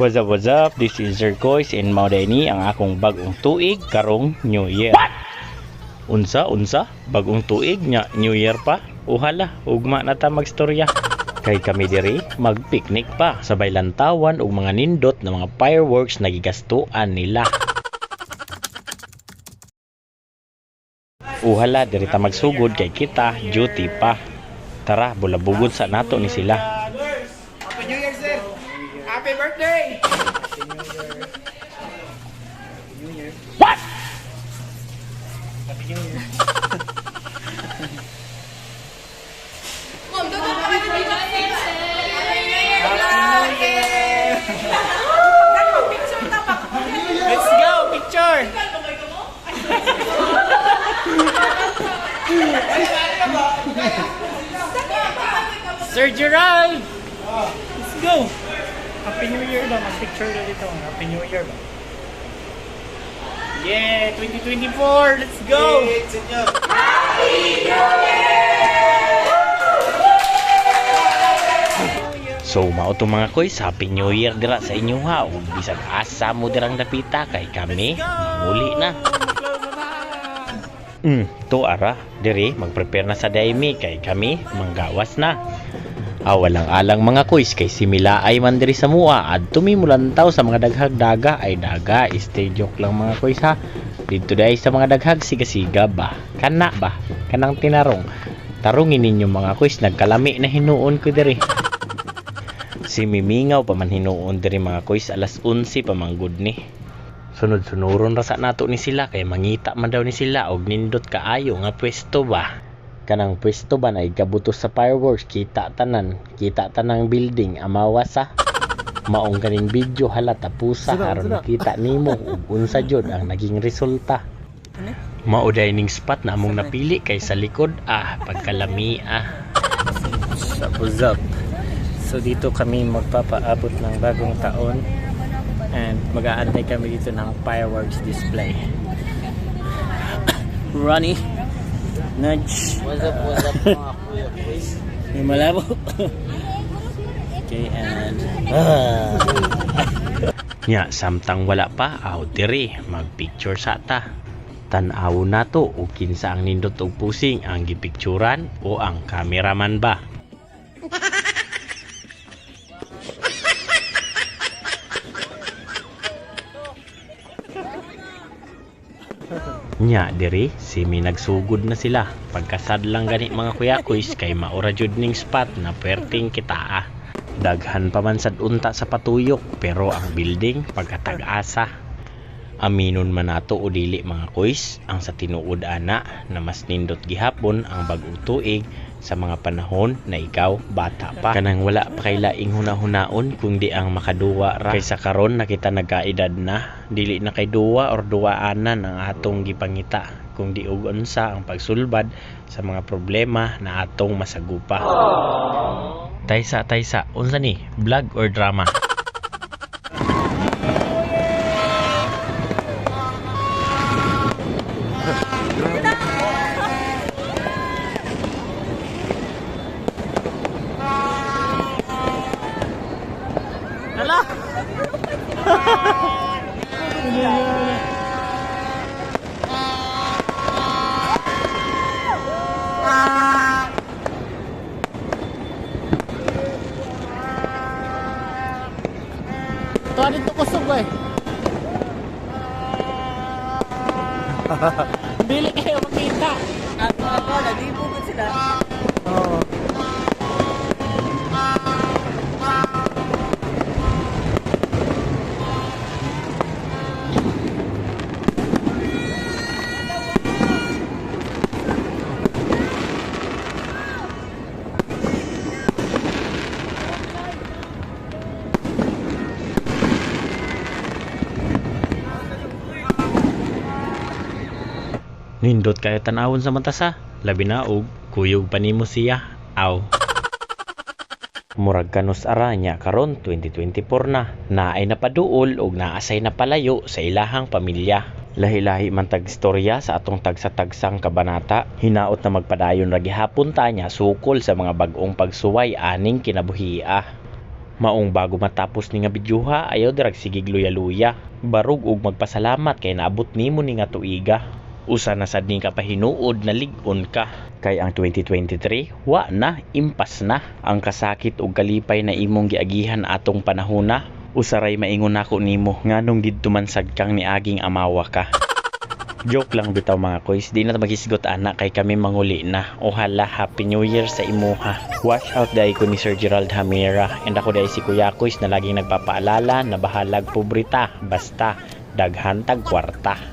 What's up, what's up? This is Sir Kois and mao ni ang akong bagong tuig karong New Year. Unsa, unsa? Bagong tuig nya New Year pa? Uhala, ugma na ta magstorya. Kay kami diri magpiknik pa sabay lantawan og mga nindot na mga fireworks na gigastuan nila. Uhala, diri ta magsugod kay kita duty pa. Tara, bulabugod sa nato ni sila. Happy New Year, sir! Happy birthday! Let's go! Picture! Sir Gerald! Let's go! Happy New Year ba? Mag-picture na dito. Happy New Year ba? Yeah! 2024! Let's go! So mao to mga koys, Happy New Year dira sa inyo ha. Ug bisag asa mo dirang dapita kay kami muli na. To ara, diri magprepare na sa daimi kay kami manggawas na. Ah, walang alang mga koys kay simila ay man diri sa mua adto mi mulantaw sa mga daghag daga ay daga, stay joke lang mga koys ha. Didto dai sa mga daghag siga-siga ba. Kana ba? Kanang tinarong. Tarungin ninyo mga koys, nagkalami na hinuon ko diri. Si Mimingaw pa man hinuon diri mga koys, alas 11 pa manggod ni. Sunod-sunuron ra sa nato ni sila kay mangita man daw ni sila og nindot kaayo nga pwesto ba. Kanang pwesto ba na ikabutos sa fireworks, kita tanan, kita tanang building amawa sa maong kaning video hala tapusa aron makita nimo ug unsa jud ang naging resulta. Mao ning spot na among napili kay sa likod ah pagkalami ah. What's up? So dito kami magpapaabot ng bagong taon and mag-aantay kami dito ng fireworks display. Ronnie, nudge. What's up mga kuya, please? May malabo. Okay, and Nya samtang wala pa aw diri magpicture sa ta. Tan-awon nato og kinsa ang nindot og pusing ang gipicturan o ang cameraman ba. Nya diri simi nagsugod na sila. Pagkasad lang gani mga kuya kuys kay maura jud ning spot na perting kitaa. Daghan pa man sad unta sa patuyok pero ang building pagkatag-asa. Aminon man nato o dili mga kuys ang sa tinuod ana na mas nindot gihapon ang bag-ong tuig sa mga panahon na ikaw bata pa. Kanang wala pa kay laing hunahunaon kung di ang makaduwa ra. Kaysa karon nakita nagkaedad na, dili na kay duwa or duwaanan ang atong gipangita kung di og unsa ang pagsulbad sa mga problema na atong masagupa. Taysa taysa unsa ni vlog or drama? Tuwa dito kusog ba eh. Dili kayo makita. At mga ko, nalibugod sila. Oo. Nindot kayo tan-awon sa mata sa labi na og kuyog pa nimo siya. Aw. Murag kanus ara nya karon 2024 na. Naay napaduol og naasay napalayo sa ilahang pamilya. Lahi-lahi man tag istorya sa atong tagsa-tagsang kabanata. Hinaot na magpadayon ra gihapon ta nya sukol sa mga bag-ong pagsuway aning kinabuhia. Maong bago matapos ni nga bidyuha, ayaw dirag sigig luya-luya. Barug og magpasalamat kay naabot nimo ni nga tuiga. Usa na sad ni ka pahinuod na lig-on ka. Kay ang 2023, wa na, impas na. Ang kasakit ug kalipay na imong giagihan atong panahona, usaray maingon nako nimo nganong didto man sad kang niaging amawa ka. Joke lang bitaw, mga koys, di na ta maghisgot ana kay kami manguli na. Ohala, Happy New Year sa imuha. Watch out diay ko ni Sir Gerald Hamera and ako diay si Kuya Koys na laging nagpapaalala na bahalag pobrita, basta daghan tag kwarta.